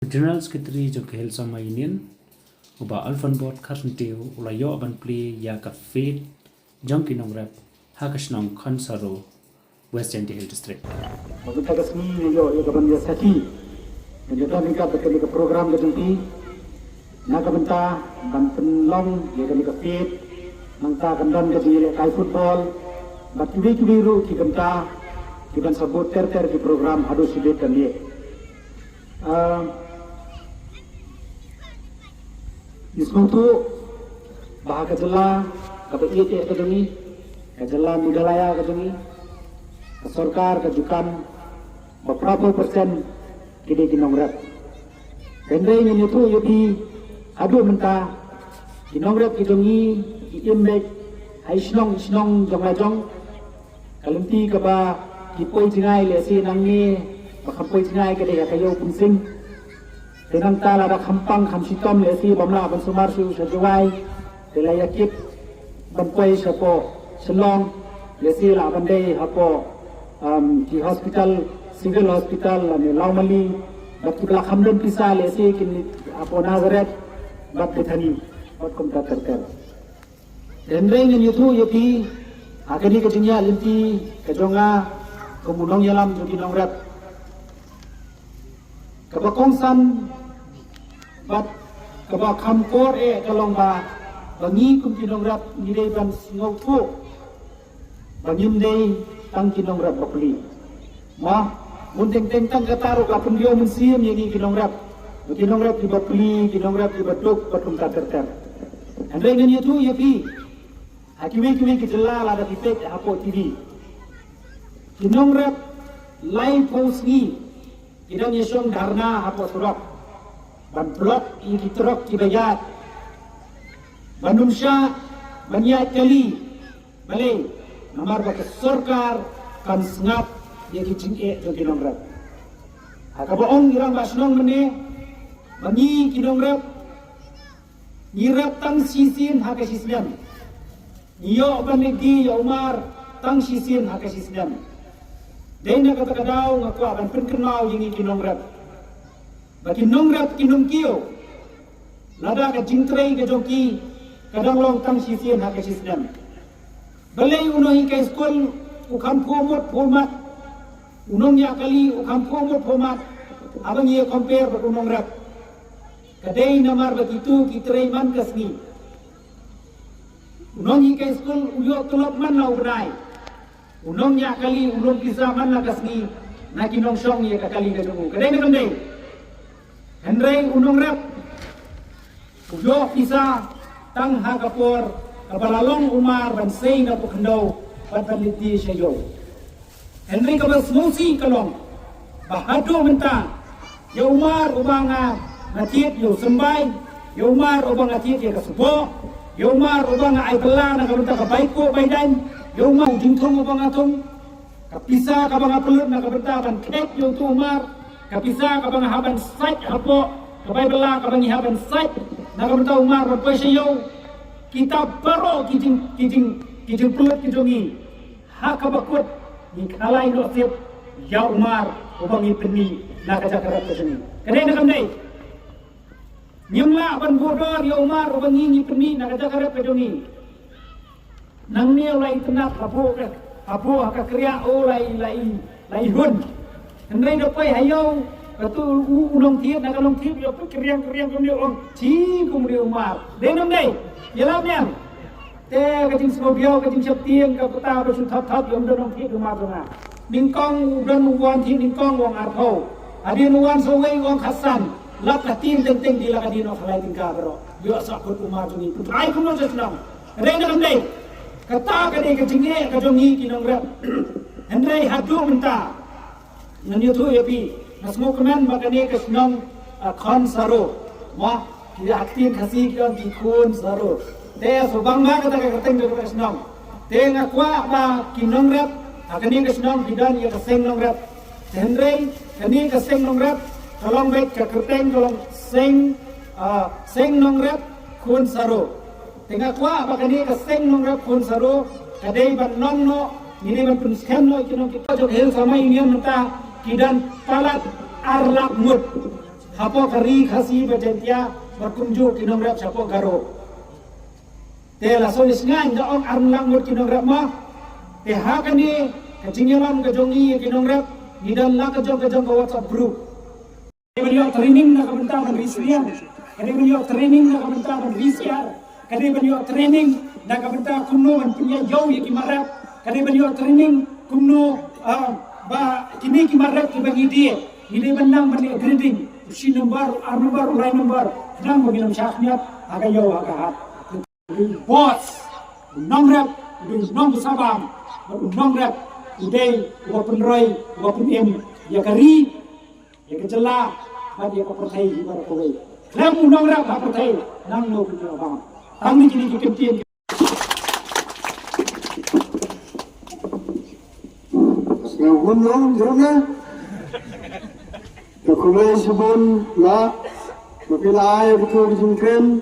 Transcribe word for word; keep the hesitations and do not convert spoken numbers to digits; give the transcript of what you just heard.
General Secretary jong ka Hill Sangma Union, u Bah Alfonbot Kharsyntiew, u la ïoh ban plie ïa ka fete jong ki nongrep ha ka shnong Khonsaro, West Jaintia Hills District. Ba mynta ka sngi ngi ïoh ïa ka ban ïa sakhi ban ïa don ryngkat bad kane ka program ka jong phi, na ka bynta ban pynlong ïa kane ka fete. Nangta kan don ka jingïalehkai football bad kiwei kiwei ruh ki bynta ki ban sa bud ter ter ki program haduh shibit kan ïa. Ah, ngi sngewthuh ba ha ka jylla kaba ïeit eh ka jong ngi, ka jylla Meghalaya ka jong ngi, ka sorkar ka ju kam ba phra phew percent ki dei ki nongrep. Hynrei ngan ïathuh ïa phi, haduh mynta ki nongrep ki jong ngi ki im beit ha i shnong i shnong jong la jong. Ka lynti kaba ki poi jngai lehse nangne, ba kham poi jngai ka dei ha ka Ïew Pungsing. Te nangta lada kham pang kham shitom lehse bym lah ban sumar shuh sha Jowai, te la ïa kit ban poi shapoh Shillong, lehse lah ban dei hapoh, um, ki hospital, civil hospital lane Lawmali, bad kiba la kham don pisa lehse kin hapoh Nazareth bad Bethany bad kumta ter ter. Hynrei ngan ïathuh ïa phi, ha kane ka jingïaid lynti ka jong nga kum u nongïalam jong ki nongrep, kaba kongsan bad kaba kham kor eh ka long ba, ba ngi kum ki nongrep ngi dei ban sngewthuh ba ngim dei tang ki nongrep bapli. Mo, bun teng teng tang kata ruh ka pyndiaw mynsiem ïa ngi ki nongrep. Ki nongrep kiba pli, ki nongrep kiba duk, bad kumta ter ter. Hynrei ngan ïathuh ïa phi, ha kiwei kiwei ki jylla lada phi peit hapoh T V, ki nongrep laiphew sngi ki dang ïashong dharna hapoh surok ban block ïa ki trok kiba ïaid, ban ym shah ban ïaid kali. Balei? Namar ba ka sorkar kam sngap ïa ki jingeh jong ki nongrep. Ha kaba ong i rangbah shnong mynne ba ngi ki nongrep ngi rep tang shisien ha ka shisnem. Ngi ïoh ban leit die ïa u mar tang shisien ha ka shisnem. Dei na kata ka daw nga kwah ban pynkynmaw ïa ngi ki nongrep ba ki nongrep ki nongkiew, lada ka jingtrei ka jong ki ka dang long tang shisien ha ka shisnem. Balei u nonghikai skul u kham phuh mut phuh mat, u nongñiah kali u kham phuh mut phuh mat, haba ngi ïa compare bad u nongrep? Ka dei namar ba kitu ki trei man ka sngi. U nonghikai skul u ïoh tulop man la u bnai. U nongñiah kali u long pisa man la ka sngi na ki nongshong ïa ka kali ka jong u. Ka dei ne kam dei? Hynrei u nongrep u ïoh pisa tang ha ka por kaba la long u mar ban sei na pok khyndew bad ban leit die sha ïew. Hynrei kaba sngewsih ka long ba haduh mynta, ïa u mar uba nga, nga thied ïa u symbai, ïa u mar uba nga thied ïa ka sboh, ïa u mar uba nga ai bylla na ka bynta ka bai khuh bai daiñ, ïa u mar u jingthung uba nga thung, ka pisa kaba nga pynlut na ka bynta ban kheit ïa utu u mar, ka pisa kaba nga hap ban sait hapoh ka bai bylla kaba ngi hap ban sait na ka bynta u mar ban poi sha ïew. Kita baroh ki jing, ki jing, ki jingpynlut ki jong ngi ha kaba kut ngi khalai noh tip ïa u mar uba ngi pynmih na ka jaka rep ka jong ngi. Ka dei ne kam dei? Ngim lah ban buh dor ïa u mar uba ngi ngi pynmih na ka jaka rep ka jong ngi. Nangne u la itynnad hapoh ka, hapoh ha ka kriah u la i, la i, la i hun. Hynrei da poi ha ïew, katu u, u nongthied na ka nongthied ïa u kriang kriang kumne u ong, "Chi kumne u mar." Dei ne ym dei? Ïalam ïa nga. Te ka jingsngewdiaw, ka jingsheptieng, ka kata ba shu thot thot ïa u nongthied u mar jong nga. Nyngkong u don u wan thied nyngkong u ong arphew. Hadien u wan sa uwei u ong khatsan. Lap ka tieng teng teng di la ka dien u khalai tyngka baroh. Ïoh sa kut u mar jong ngi. Pyntrei kumno sha shnong. Ka dei ne kam dei? Kata ka dei ka jingeh ka jong ngi ki nongrep. Hynrei haduh mynta ngan ïathuh ïa phi, nga sngewkmen ba kane ka shnong, ah, Khonsaro. Mo, ki ha ktien Khasi ki ong ki Khonsaro. Te shu bang ma kata ka kyrteng jong ka shnong. Te nga kwah ba ki nongrep ha kane ka shnong ki don ïa ka seng nongrep. Te hynrei kane ka seng nongrep ka long beit ka kyrteng ka long seng, ah, seng nongrep Khonsaro. Te nga kwah ba kane ka seng nongrep Khonsaro ka dei ban long noh, ngi dei ban pynskhem noh ïa ki nongkynnoh jong ka Hill Sangma Union mynta ki don palat ar lak ngut. Hapoh ka ri Khasi bad Jaintia bad kumjuh ki nongrep shapoh Garo. Te la shu ïa sngew nga ong arphew ngut ki nongrep ma. Te ha kane ka jingïalam ka jong ngi ïa ki nongrep, ngi don la ka jong ka jong ka WhatsApp group. Ka dei ban ïoh training na ka bynta ban ri sliang. Ka dei ban ïoh training na ka bynta ban ri sliang. Ka dei ban ïoh training na ka bynta kumno ban pynïaid ïa ki mat rep. Ka dei ban ïoh training kumno, ah, ba kine ki mat rep kiba ngi die, ngi dei ban nang ban ïa grading. U shi number, u ar number, u lai number. Khnang ba ngin ym shah khmiat ha ka ïew ha ka hat. U boss, u nongrep, u nongbunsabam, u nongrep, u dei uba pynroi, uba pynim ïa ka ri, ïa ka jylla bad ïa ka pyrthei hi baroh kawei. Khlem u nongrep ha pyrthei, nangno pynroi bam. Tang ni kine ki kyntien. Sngewbha long jong nga. Ka khublei shibun la, ba phi la ai ïa ka jingkren.